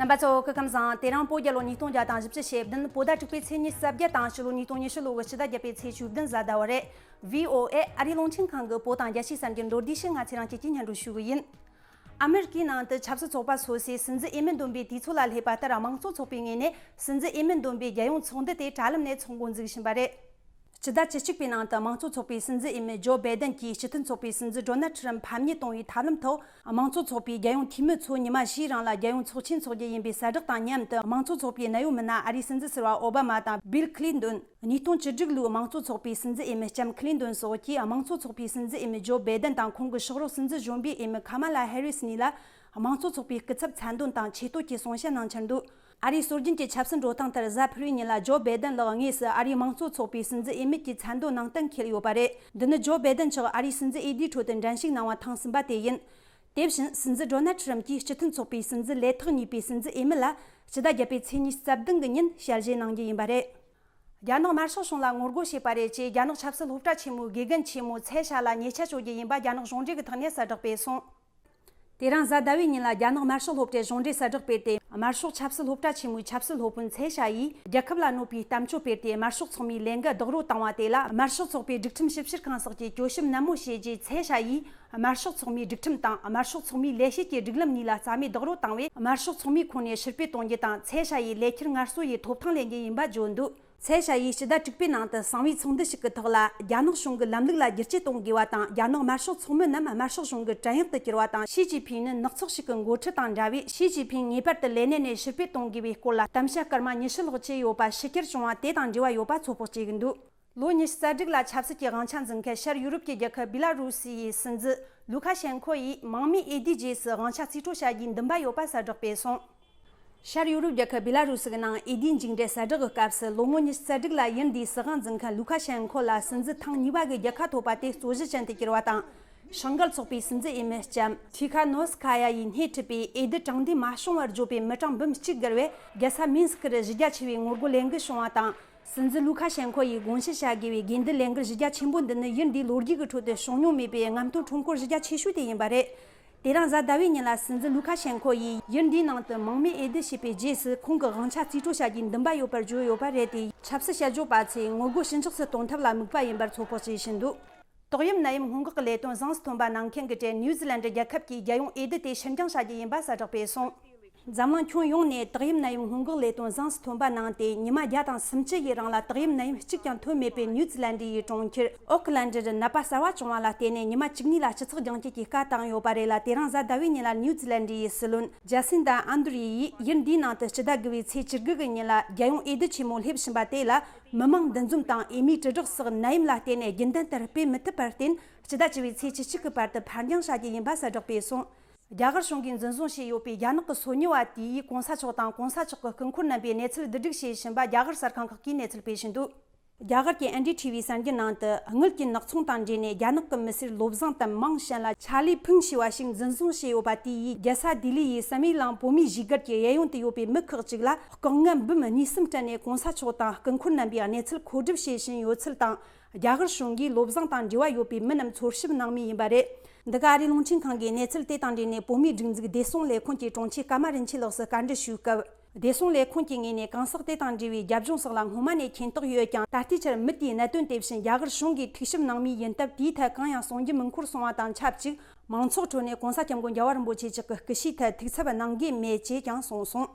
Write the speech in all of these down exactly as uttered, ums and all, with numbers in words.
རྣམ་པ་ཚོ་སྐུ་ཁམས་བཟང་། དེ་རིང་བོད་རྒྱལ་ལོ་ཉིས་སྟོང་བརྒྱ་དང་བཞི་བཅུ་ཞེ་བདུན། བོད་ཟླ་དྲུག་པའི་ཚེས་ཉི་ཤུ་རྩ་བརྒྱད་དང་སྤྱི་ལོ་ཉིས་སྟོང་ཉི་ཤུ་ལོ་གི་སྤྱི་ཟླ་བརྒྱད་པའི་ཚེས་བཅུ་བདུན་གཟའ་ཟླ་བ་རེད། བྷི་ཨོ་ཨེ་ཨ་རིའི་རླུང་འཕྲིན་ཁང་གི་བོད་དང་རྒྱལ་སྤྱིའི་གསར་འགྱུར་མདོར་བསྡུས་ཤིག་ང་ཚོས་རང་བཅས་ཀྱིས་སྙན་སྒྲོན་ཞུ་གི་ཡིན། ཨ་མེ་རི་ཀའི་ནང་དུ་ཆབ་སྲིད་ཚོགས་པ་སོ་སོས་སྲིད་འཛིན་འོས་མི་འདོན་པའི་དུས་ཚོད་ལ་སླེབས་པ་ལྟར། དམངས་གཙོ་ཚོགས་པའི་ངོས་ནས་སྲིད་འཛིན་འོས་མི་འདོན་པའི་རྒྱལ་ཡོངས་ཚོགས་འདུ་དེ་དྲ་ལམ་ནས་ཚོགས་འགོ་འཛུགས་བཞིན་པ་རེད། སྤྱི་ཟླ་བཅུ་གཅིག་པའི་ནང་དུ་དམངས་གཙོ་ཚོགས་པའི་སྲིད་འཛིན་འོས་མི་ཇོ་བྷའི་ཌེན་གྱིས་སྤྱི་མཐུན་ཚོགས་པའི་སྲིད་འཛིན་ཌོ་ནལ་ཁྲི་རམ་ཕམ་ཉེས་གཏོང་བའི་ཐབས་ལམ་ཐོག་དམངས་གཙོ་ཚོགས་པའི་རྒྱལ་ཡོངས་འཐུས་མི་ཚོ་ཉི་མ་བཞིའི་རིང་ལ་རྒྱལ་ཡོངས་ཚོགས་ཆེན་འཚོགས་རྒྱུ་ཡིན་པའི་གསལ་བསྒྲགས་དང་མཉམ་དུ། དམངས་གཙོ་ཚོགས་པའི་གནད་ཡོད་མི་སྣ་ཨ་རིའི་སྲིད་འཛིན་ཟུར་པ་ཨོ་བྷ་མ་དང་བིལ་ཁི་ལིན་ཏོན། ཉིས་སྟོང་བཅུ་དྲུག་ལོའི་དམངས་གཙོ་ཚོགས་པའི་སྲིད་འཛིན་འོས་མི་ལྕམ་ཁི་ལིན་ཏོན་སོགས་ཀྱིས་དམངས་གཙོ་ཚོགས་པའི་སྲིད་འཛིན་འོས་མི་ཇོ་བྷའི་ཌེན་དང་ཁོང་གི་ཕྱག་རོགས་སྲིད་འཛིན་གཞོན་པའི་འོས་མི་ཁ་མ་ལ་ཧེ་རི་སི་གཉིས་ལ་དམངས་གཙོ་ཚོགས་པའི་སྐུ་ཚབ་མཚན་འདོན་དང་ཆེ་བསྟོད་ཀྱི་གསུང་བཤད་གནང་འཆར་འདུག་ཨ་རིའི་སྲོལ་རྒྱུན་གྱི་ཆབ་སྲིད་འགྲོ་སྟངས་ལྟར། གཟའ་ཕུར་བུའི་ཉིན་ལ་ཇོ་བྷའི་ཌེན་ལགས་དངོས་སུ་ཨ་རིའི་དམངས་གཙོ་ཚོགས་པའི་སྲིད་འཛིན་འོས་མི་གྱི་མཚན་འདོན་གནང་གཏན་འཁེལ་ཡོད་པ་རེད། འདི་ནི་ཇོ་བྷའི་ཌེན་མཆོག་ཨ་རིའི་སྲིད་འཛིན་འོས་བསྡུའི་ཁྲོད་དུ་འགྲན་ཞུགས་གནང་བ་ཐེངས་གསུམ་པ་དེ་ཡིན། དེ་བཞིན་སྲིད་འཛིན་ཌོ་ནལ་ཁྲི་རམ་གྱིས་སྤྱི་མཐུན་ཚོགས་པའི་སྲིད་འཛིན་ལས་ཐོག་གཉིས་པའི་སྲིད་འཛིན་འོས་མི་ལ་སྤྱི་ཟླ་བརྒྱད་པའི་ཚེས་ཉི་ཤུ་རྩ་བདུན་གི་ཉིན་ཞལ་བཞེས་གནང་རྒྱུ་ཡིན་པ་རེད། རྒྱ་ནག་དམར་ཤོག་གཞུང་ལ་ངོ་རྒོལ་བྱས་པ་རེད་ཅེས་རྒྱ་ནག་ཆབ་སྲིད་སློབ་གྲྭ་ཆེན་མོའི་དགེ་རྒན་ཆེན་མོ་ཚའེ་ཤ་ལ་ཉེས་ཆད་གཅོད་རྒྱུ་ཡིན་པ་རྒྱ་ནག་གཞུང་འབྲེལ་གྱི་ཐོག་ནས་གསལ་བསྒྲགས་སྤེལ་སོང་། དེ་རིང་གཟའ་ཟླ་བའི་ཉིན་ལ་རྒྱ་ནག་དམར་ཤོག་སློབ་གྲྭས་གཞུང་འབྲེལ་གསལ་བསྒྲགས་སྤེལ་ཏེ། དམར་ཤོག་ཆབ་སྲིད་སློབ་གྲྭ་ཆེན་མོའི་ཆབ་སྲིད་སློབ་དཔོན་ཚའེ་ཤ་ཡིས་རྒྱལ་ཁབ་ལ་གནོད་པའི་གཏམ་བརྗོད་སྤེལ་ཏེ། དམར་ཤོག་ཚོགས་མིའི་ལས་འགུལ་རྡོག་རོལ་བཏང་བ་དེ་ལ། དམར་ཤོག་ཚོགས་པའི་སྒྲིག་ཁྲིམས་ཞིབ་བཤེར་ཁང་སོགས་ཀྱིས་གྱོད་ཞིབ་ནན་མོ་བྱས་རྗེས། ཚའེ་ཤ་ཡིས་དམར་ཤོག་ཚོགས་མིའི་སྒྲིག་ཁྲིམས་དང་དམར་ཤོག་ཚོགས་མིའི་ལས་བྱེད་ཀྱི་སྒྲིག་ལམ་གཉིས་ལ་རྩ་མེད་རྡོག་རོལ་བཏང་བས། དམར་ཤོག་ཚོགས་མིའི་ཁོངས་ནས་ཕྱིར་འབུད་གཏོང་རྒྱུ་དང་། ཚའེ་ཤ་ཡིས་ལས་འཁྱུར་ངལ་གསོ་ཡི་ཐོབ་ཐང་ལེན་རྒྱུ་ཡིན་པ་བརྗོད་འདུག་ཚའེ་ཤ་ཡིས་ཕྱི་ཟླ་དྲུག་པའི་ནང་དུ་གསང་བའི་ཚོགས་འདུ་ཞིག་གི་ཐོག་ལ། རྒྱ་ནག་གཞུང་གི་ལམ་ལུགས་ལ་བསྒྱུར་བཅོས་གཏོང་དགོས་པ་དང་། རྒྱ་ནག་དམར་ཤོག་ཚོགས་མི་རྣམས་དམར་ཤོག་གཞུང་གི་བྲན་གཡོག་ཏུ་གྱུར་བ་དང་། ཞི་ཅིན་ཕིང་ནི་ནག་ཚོགས་ཤིག་གི་འགོ་ཁྲིད་དང་འདྲ་བས། ཞི་ཅིན་ཕིང་ངེས་པར་དུ་ལས་གནས་ནས་ཕྱིར་འབུད་གཏོང་དགོས་པའི་སྐོར་ལ་གཏམ་བཤད་སྐར་མ་ཉི་ཤུ་ལྷག་བྱས་ཡོད་པ་ཕྱི་གྱར་བྱུང་བ་དེ་དང་འབྲེལ་བ་ཡོད་པ་ཚོད་དཔག་བྱེད་ཀྱི་འདུག་ལོ་ཉི་ཤུ་རྩ་དྲུག་ལ་ཆབ་སྲིད་ཀྱི་དབང་ཆ་འཛིན་མཁན་ཤར་ཡུ་རོབ་ཀྱི་རྒྱལ་ཁབ་བི་ལ་རུ་སི་ཡི་སྲིད་འཛིན་ལུ་ཁ་ཤེན་ཁོ་ཡིས་དམག་མིའི་འོས་བསྡུའི་རྗེས་སུ་དབང་ཆ་རྩིས་སྤྲོད་བྱ་རྒྱུའི་འདུན་པ་ཡོད་པ་གསལ་བསྒྲགས་སྤེལ་སོང་། ཤར་ཡུ་རོབ་རྒྱལ་ཁབ་བི་ལ་རུ་སི་གི་ནང་འོས་བསྡུའི་མཇུག་འབྲས་གསལ་བསྒྲགས་ཀྱི་སྐབས་སུ། ལོ་ངོ་ཉི་ཤུ་རྩ་དྲུག་ལ་ཡུལ་འདིའི་སྲིད་དབང་འཛིན་མཁན་ལུ་ཁ་ཤེན་ཁོ་ལ་སྲིད་འཛིན་ཐེངས་གཉིས་པ་གི་རྒྱལ་ཁ་ཐོབ་པ་དེ་རྩོད་གཞི་ཅན་དུ་གྱུར་བ་དང་། ཤང་ཀལ་ཚོགས་པའི་སྲིད་འཛིན་འོས་མི་ལྕམ་ཐི་ཁ་ནོ་སི་ཁ་ཡ་ཡིས་སྣེ་ཁྲིད་པའི་འོས་བསྡུ་དྲང་བདེན་མ་བྱུང་བར་བརྗོད་པའི་མི་གྲངས་འབུམ་གཅིག་བརྒལ་བས། རྒྱལ་ས་མིན་སི་ཀི་རུ་གཞི་རྒྱ་ཆེ་བའི་ངོ་རྒོལ་ལས་འགུལ་བྱུང་བ་དང་། སྲིད་འཛིན་ལུ་ཁ་ཤེན་ཁོ་ཡིས་དགོངས་ཞིབ་བྱ་དགོས་པའི་དགོས་འདུན་ལས་འགུལ་གཞི་རྒྱ་ཆེན་པོ་འདི་ནི་ཡུལ་འདིའི་ལོ་རྒྱུས་ཀྱི་ཁྲོད་དུ་བྱུང་མྱོང་མེད་པའི་རྔམ་སྟོན་ཁྲོམ་སྐོར་གཞི་རྒྱ་ཆེ་ཤོས་དེ་ཡིན་པ་རེད། དེ་རིང་གཟའ་ཟླ་བའི་ཉིན་ལ་སྲིད་འཛིན་ལུ་ཁ་ཤེན་ཁོ་ཡིས་ཡུལ་འདིའི་ནང་དུ་དམག་མིའི་འོས་བསྡུ་བྱས་པའི་རྗེས་སུ། ཁོང་གི་དབང་ཆ་རྩིས་སྤྲོད་བྱ་རྒྱུའི་འདུན་པ་ཡོད་པར་བརྗོད་ཡོད་པ་རེད་དེ། ཆབ་སྲིད་དཔྱད་བརྗོད་པ་ཚོས་ངོ་རྒོལ་ཞི་འཇགས་སུ་གཏོང་ཐབས་ལ་དམིགས་པ་ཡིན་པར་ཚོད་དཔག་བྱེད་བཞིན་འདུག་ཏོག་དབྱིབས་ནད་ཡམས་སྔོན་འགོག་གི་ལས་དོན་གཟེངས་སུ་ཐོན་པ་གནང་མཁན་གྱི་གྲས་ནིའུ་ཛི་ལན་ཌི་རྒྱལ་ཁབ་ཀྱིས་རྒྱལ་ཡོངས་འོས་བསྡུ་དེ་ཕྱིར་འགྱངས་བྱ་རྒྱུ་ཡིན་པ་གསལ་བསྒྲགས་སྤེལ་སོང་། འཛམ་གླིང་ཁྱོན་ཡོངས་ནས་ཏོག་དབྱིབས་ནད་ཡམས་སྔོན་འགོག་ལས་དོན་གཟེངས་སུ་ཐོན་པ་གནང་སྟེ། ཉི་མ་བརྒྱ་དང་སུམ་ཅུ་ཡི་རིང་ལ་ཏོག་དབྱིབས་ནད་ཡམས་གཅིག་ཀྱང་ཐོན་མེད་པའི་ནིའུ་ཛི་ལན་ཌི་ཡི་གྲོང་ཁྱེར་ཨོ་ཁི་ལན་ཌི་རུ་ནད་པ་གསར་བ་བྱུང་བ་ལ་བརྟེན་ནས། ཉི་མ་བཅུ་གཉིས་ལ་སྤྱི་ཚོགས་རྒྱང་བཀྱེད་ཀྱི་བཀའ་བཏང་ཡོད་པ་རེད་ལ། དེ་རིང་གཟའ་ཟླ་བའི་ཉིན་ལ་ནིའུ་ཛི་ལན་ཌི་ཡི་སྲིད་བློན་ཇ་སིན་ཌ་ཨན་དྲུ་ཡིས་ཡུལ་འདིའི་ནང་དུ་སྤྱི་ཟླ་དགུ་པའི་ཚེས་བཅུ་དགུ་གི་ཉིན་ལ་རྒྱལ་ཡོངས་འོས་བསྡུ་ཆེན་མོ་སླེབས་བཞིན་པ་དེ་ལ། མི་མང་འདུ་འཛོམས་དང་འོས་མིའི་དྲིལ་བསྒྲགས་སོགས་ནད་ཡམས་ལ་བརྟེན་ནས་རྒྱུན་ལྡན་ལྟར་སྤེལ་མི་ཐུབ་པར་བརྟེན། སྤྱི་ཟླ་བཅུ་པའི་ཚེས་བཅུ་གཅིག་གི་བར་དུ་ཕར་འགྱངས་བྱ་རྒྱུ་ཡིན་པ་གསལ་བསྒྲགས་སྤེལ་སོང་། རྒྱ་གར་གཞུང་གིས་འཛིན་བཟུང་བྱས་ཡོད་པའི་རྒྱ་ནག་གི་སོ་ཉུལ་བ་དེ་ཡིས་གོང་ས་མཆོག་དང་གོང་ས་མཆོག་གི་སྐུ་འཁོར་རྣམ་པའི་གནས་ཚུལ་བསྡུ་སྒྲིག་བྱས་ཕྱིན་པ་རྒྱ་གར་གསར་ཁང་ཁག་གིས་གནས་ཚུལ་སྤེལ་བཞིན་འདུག་རྒྱ་གར་གྱི་ཨེན་ཌི་ཐི་བི་གསར་འགྱུར་ནང་དུ། དངུལ་གྱི་ནག་ཚོང་དང་འབྲེལ་ནས་རྒྱ་ནག་གི་མི་སེར་བློ་བཟང་དམ་མང་ཞན་ལ་ཆ་ལི་ཕུང་ཞེས་པ་ཞིག་འཛིན་བཟུང་བྱས་ཡོད་པ་དེ་ཡིས། རྒྱལ་ས་ལྡི་ལི་ཡི་སམ་ཡི་ལང་བོད་མིའི་གཞིས་སྒར་གྱི་གཡས་གཡོན་དུ་ཡོད་པའི་མི་ཁག་ཅིག་ལ་ལྐོག་རྔན་འབུམ་གཉིས་གསུམ་སྤྲད་ནས་གོང་ས་མཆོག་དང་སྐུ་འཁོར་རྣམ་པའི་གནས་ཚུལ་མཁོ་སྒྲུབ་བྱེད་བཞིན་ཡོད་ཚུལ་དང་། རྒྱ་གར་གཞུང་གིས་བློ་བཟང་དང་འབྲེལ་བ་ཡོད་པའི་མི་རྣམས་འཚོལ་ཞིབ་གནང་མུས་ཡིན་པ་རེད། འདི་ག་ཨ་རིའི་རླུང་འཕྲིན་ཁང་གིས་གནས་ཚུལ་དེ་དང་འབྲེལ་ནས་བོད་མིའི་སྒྲིག་འཛུགས་བདེ་སྲུང་ལས་ཁུངས་ཀྱི་དྲུང་ཆེ་ཀརྨ་རིན་ཆེན་ལགས་སུ་བཀའ་འདྲི་ཞུས་སྐབས། བདེ་སྲུང་ལས་ཁུངས་ཀྱི་ངོས་ནས་གང་ཟག་དེ་དང་འབྲེལ་བའི་རྒྱབ་ལྗོངས་སོགས་ལ་སྔོན་མ་ནས་མཁྱེན་རྟོགས་ཡོད་ཀྱང་། ད་ལྟའི་ཆར་མི་དེའི་གནད་དོན་དེ་བཞིན་རྒྱ་གར་གཞུང་གིས་ཐུགས་ཞིབ་གནང་མུས་ཡིན་སྟབས། དེའི་ཐད་གང་ཡང་གསུང་རྒྱུ་མི་འཁོར་སོང་བ་དང་ཆབས་ཅིག་མང་ཚོགས་ཁྲོད་ནས་གོང་ས་སྐྱབས་མགོན་རྒྱལ་བ་རིན་པོ་ཆེ་མཆོག་གི་སྐུ་ཕྱྭའི་ཐད་ཐུགས་འཚབ་གནང་གི་མེད་ཅེས་ཀྱང་གསུངས་སོང་།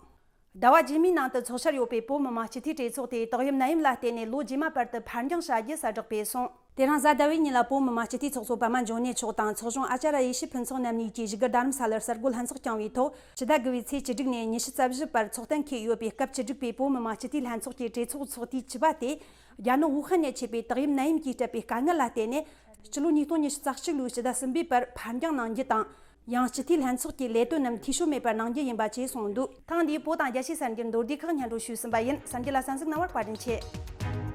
ཟླ་བ་རྗེས་མའི་ནང་དུ་འཚོགས་འཆར་ཡོད་པའི་བོད་མི་མང་སྤྱི་འཐུས་གྲོས་ཚོགས་དེ་ཏོག་དབྱིབས་ནད་ཡམས་ལ་བརྟེན་ནས་ལོ་རྗེས་མ་བར་དུ་ཕར་འགྱངས་བྱ་རྒྱུ་གསལ་བསྒྲགས་སྤེལ་སོང་། དེ་རིང་གཟའ་ཟླ་བའི་ཉིན་ལ་བོད་མི་མང་སྤྱི་འཐུས་ཚོགས་གཙོ་པདྨ་འབྱུང་གནས་མཆོག་དང་ཚོགས་གཞོན་ཨ་ཅཱ་ར་ཡེ་ཤེས་ཕུན་ཚོགས་རྣམ་གཉིས་ཀྱིས་བཞུགས་སྒར་རྡ་རམ་ས་ལར་གསར་འགོད་ལྷན་ཚོགས་བསྐྱངས་པའི་ཐོག་ཕྱི་ཟླ་དགུ་པའི་ཚེས་བཅུ་དྲུག་ནས་ཉི་ཤུ་རྩ་བཞི་བར་འཚོགས་གཏན་འཁེལ་ཡོད་པའི་སྐབས་བཅུ་དྲུག་པའི་བོད་མི་མང་སྤྱི་འཐུས་ལྷན་ཚོགས་ཀྱི་གྲོས་ཚོགས་ཚོགས་དུས་བཅུ་པ་དེ། རྒྱ་ནག་ཝུ་ཧན་ནས་མཆེད་པའི་ཏོག་དབྱིབས་ནད་ཡམས་ཀྱིས་སྤྲད་པའི་དཀའ་ངལ་ལ་བརྟེན་ནས། སྤྱི་ལོ་ཉིས་སྟོང་ཉི་ཤུ་རྩ་གཅིག་ལོའི་ཕྱི་ཟླ་གསུམ་པའི་བར་ཕར་འགྱངས་གནང་རྒྱུ་དང་། ཡང་སྤྱི་འཐུས་ལྷན་ཚོགས་ཀྱི་ལས་དོན་རྣམས་འཐུས་ཤོར་མེད་པར་གནང་རྒྱུ་ཡིན་པ་བཅས་གསུངས་འདུག་ཐེངས་འདིའི་བོད་དང་རྒྱལ་སྤྱིའི་གསར་འགྱུར་མདོར་བསྡུས་ཁག་སྙན་སྒྲོན་ཞུས་ཟིན་པ་ཡིན། གསར་འགྱུར་ལ་གསན་གཟིགས་གནང་བར་བཀའ་དྲིན་ཆེ།